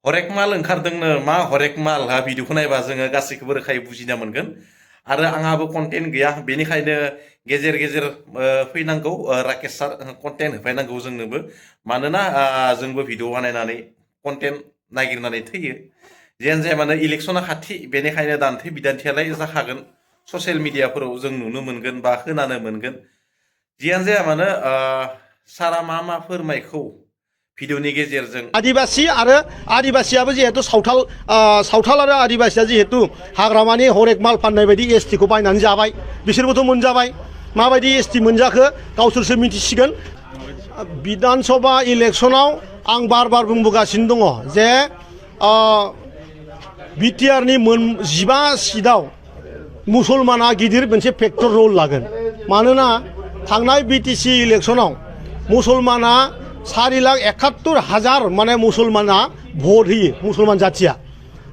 हरेक माल ओंखारदोंनो मा हरेक माल हा भिडिअखौ नायबा जोङो गासैखौबो रोखायै बुजिना मोनगोन आरो आंहाबो कन्टेन्ट गैया बेनिखायनो गेजेर गेजेर फैनांगौ राकेश सार कन्टेन्ट होफैनांगौ जोंनोबो मानोना जोंबो भिडिअ बानायनानै कन्टेन्ट नागिरनानै थैयो जियानो जाया मानो इलेक्सना खाथि बेनिखायनो दान्थे बिदान्थेयालाय जाखागोन ससियेल मिडियाफोराव जों नुनो मोनगोन बा खोनानो मोनगोन जियानो जाया मानो सारा मा फोरमायखौ भिडिअनि गेजेरजों आदिबासी आरो आदिबासीयाबो जिहेतु सावथाल आरो आदिबासीया जिहेतु हाग्रामानि हरेक माल फाननाय बायदि एसटिखौ बायनानै जाबाय बिसोरबोथ' मोनजाबाय माबायदि एसटि मोनजाखो गावसोरसो मिथिसिगोन विधानसभा इलेक्सनाव आं बार बुंबोगासिनो दङ जे बिटिआरनि 15 सीटआव मुसलमाना गिदिर मोनसे फेक्टर रल लागोन मानोना थांनाय बिटिसि इलेक्सनाव मुसलमाना 4,71,000 माने मुसलमाना भट होयो मुसलमान जाथिया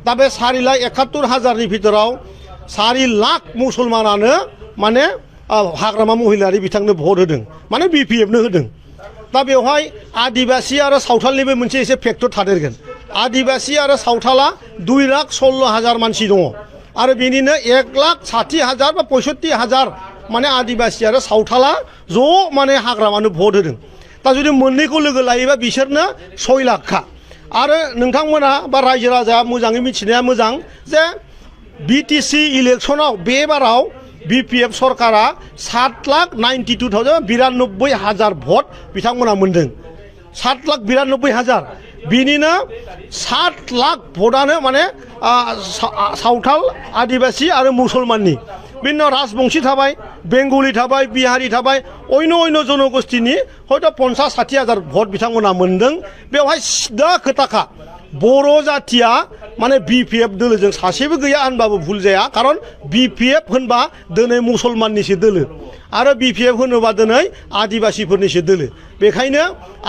दा बे 4,71,000 भितराव 4 लाख मुसलमानानो माने हाग्रामा महिलारि बिथांनो भट होदों माने बिपिएफनो होदों दा बेवहाय आदिबासी आरो सावथालनिबो मोनसे एसे फेक्टर थादेरगोन आदिबासी आरो सावथाला 2,16,000 मानसि दङ आरो बेनिनो 1,60,000 बा 65,000 माने आदिबासी आरो सावथाला ज' माने हाग्रामानो भट होदों दा जुदि मोननैखौ लोगो लायोबा बिसोरनो 6 लाखखा आरो नोंथांमोना बा रायजो राजाया मोजाङै मिथिनाया मोजां जे बिटिसि इलेक्सनाव बे बाराव बिपिएफ सरकारा 7,92,000 भट बिथांमोना मोनदों 7,92,000 बिनिनो 7 लाख भटआनो माने सावथाल आदिबासी आरो मुसलमाननि बिनि राजबंशी थाबाय बेंगलि थाबाय बिहारी थाबाय अन्य जनगोष्ठीनि हयथ' 50-60,000 भट बिथांमोना मोनदों बेवहाय सिदा खोथाखा बर' जाथिया माने बिपिएफ दोलोजों सासेबो गैया होनबाबो भुल जाया खारन बिपिएफ होनबा दिनै मुसलमाननिसो दोलो आरो बिपिएफ होनोबा दिनै आदिबासीफोरनिसो दोलो बेखायनो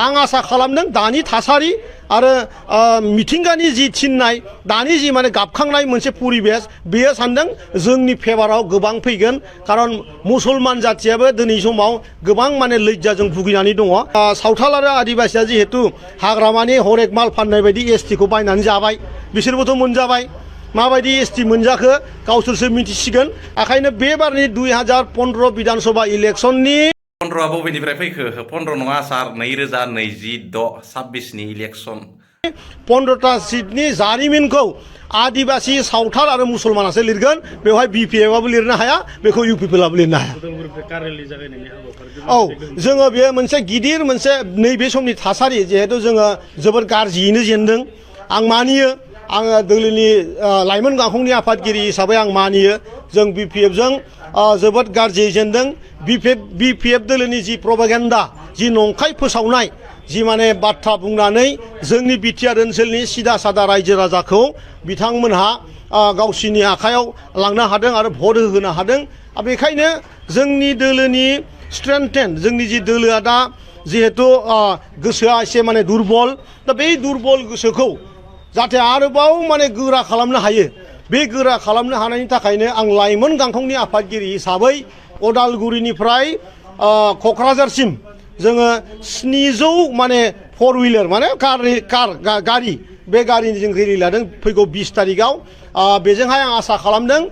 आं आसा खालामदों दानि थासारि आरो मिथिंगानि जि थिननाय दानि जि माने गाबखांनाय मोनसे परिबेस बेयो सानदों जोंनि फेभाराव गोबां फैगोन खारन मुसलमान जाथियाबो दिनै समाव गोबां माने लैज्जाजों भुगिनानै दङ सावथाल आरो आदिबासीया जिहेतु हाग्रामानि हरेक माल फाननाय बायदि एसटिखौ बायनानै जाबाय बिसोरबोथ' मोनजाबाय माबायदि एसटि मोनजाखो गावसोरसो मिथिसिगोन ओंखायनो बे बारनि 2015 विधानसभा इलेक्सननि 15 बबेनिफ्राय फैखो 15 नङा सार 2026-26 नि इलेक्सन 15टा सीटनि जारिमिनखौ आदिबासी सावथाल आरो मुसलमानासो लिरगोन बेवहाय बिपिएफआबो लिरनो हाया बेखौ इउपिपिएलआबो लिरनो हाया औ जोङो बे मोनसे गिदिर मोनसे नैबे समनि थासारि जिहेतु जोङो जोबोद गाज्रियैनो जेनदों आं मानियो आङो दोलोनि लाइमोन गांखंनि आफादगिरि हिसाबै आं मानियो जों बिपिएफजों जोबोद गाज्रियै जेनदों बिपिएफ दोलोनि जि प्रपागेन्डा जि नंखाय फोसावनाय जि माने बाथ्रा बुंनानै जोंनि बिटिआर ओनसोलनि सिदा सादा रायजो राजाखौ बिथांमोनहा गावसिनि आखायाव लांनो हादों आरो भट होनो हादों बेखायनो जोंनि दोलोनि स्ट्रेंथेन जोंनि जि दोलोआ दा जिहेतु गोसोआ एसे माने दुरबल दा बे दुरबल गोसोखौ जाहाथे आरोबाव माने गोरा खालामनो हायो बे गोरा खालामनो हानायनि थाखायनो आं लाइमोन गांखंनि आफादगिरि हिसाबै अदालगुरिनिफ्राय क'क्राझारसिम जोङो 700 माने 4 व्हीलर माने गारि बे गारिनि जों रेलि लादों फैगौ 20 तारिखआव बेजोंहाय आं आसा खालामदों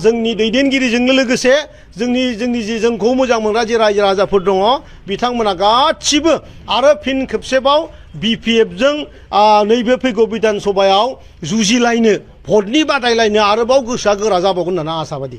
जोंनि दैदेनगिरिजोंनो लोगोसे जोंनि जि जोंखौ मोजां मोनग्रा जे रायजो राजाफोर दङ बिथांमोना गासिबो आरो फिन खेबसेबाव बिपिएफजों नैबे फैगौ विधानसभायाव जुजिलायनो भटनि बादायलायनो आरोबाव गोसोआ गोरा जाबावगोन होननानै आसाबादि